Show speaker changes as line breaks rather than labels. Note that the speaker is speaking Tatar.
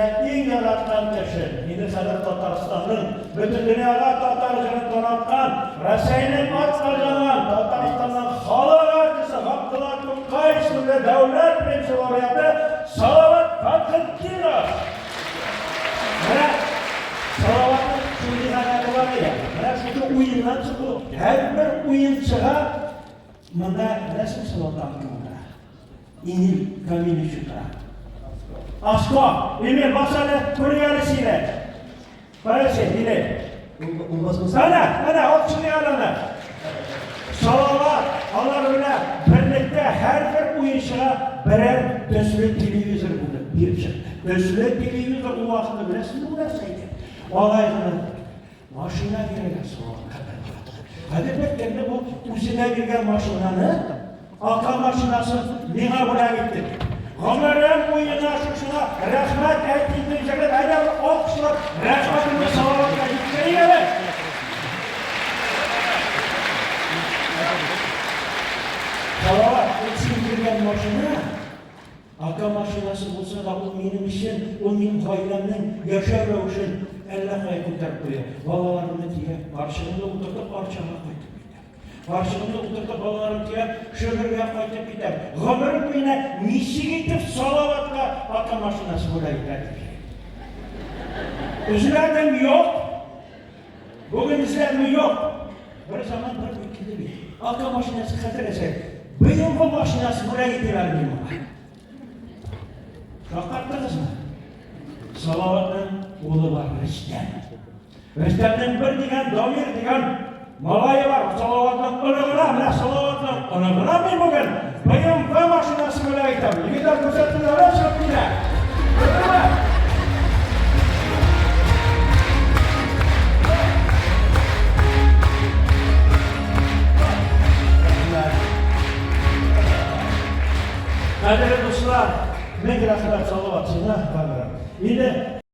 Минзәлә иң яраткан кеше, инде хәзер Татарстанның, бөтен дөньяга татар җырын тараткан, Рәсәйнең атказанган, Татарстанның халык артисты Габдулла Тукай исемле дәүләт премиясе лауреаты Салават Фәтхетдинов! Менә Салаватның шундый гадәте бар иде. Менә шушы уеннан соң ул һәрбер уенчыга монда беләсеңме Салават абый кем утыра? Эмиль Камилевич утыра. Аско, Эмиль, бас әле, күрик әле сине. Кая син, Эмиль?
Ул басмаса.
Әнә, әнә, алкышлыйк аны. Салават, алар белән берлектә һәрбер уенчыга берәр төсле телевизор бүлеп биреп чыкты. Төсле телевизор ул вакытта беләсезме, ул нәрсә икән? Алай гына машина бирергә Салаватка бер вакыт. Хәзер бер көнне ул үзенә биргән машинаны, ата машинасын миңа бүләк итте. Гомерем буена шушына рәхмәт әйтим дип җырлап, әйдә алкышлап, рәхмәтемне Салаватка җиткерик әле. Салават, ул син биргән машина, Ака машинасы булса да, ул минем өчен, ул минем гаиләмнең яшәү рәвешен әллә кая күтәреп куя. Балаларымны төяп, карчыгымны утыртып Арчага кайтып китәм. Карчыгымны утыртып, балаларымны төяп, Шөгергә кайтып китәм. Гомерем буена ничек итеп Салаватка ака машинасы бүләк итәр дип йөрим. Эзләдем, юк. Бүген эзләдем, юк. Бер заман бер уй килде бит. Ака машинасы хәтерләсәк, быелгы машинасы бүләк итим әле мин моңа. Шаккаттыгызмы? Салаватның улы бар, Рөстәм. Рөстәмнең бер дигән Дамир дигән малае бар. Салаватның оныгына, менә Салаватның оныгына мин бүген BMW машинасы бүләк итәм. Егетләр күрсәтүләре чыгып килә. Күрдеңме? Кадерле дуслар, мең рәхмәт Салават сиңа, Ваграм. Инде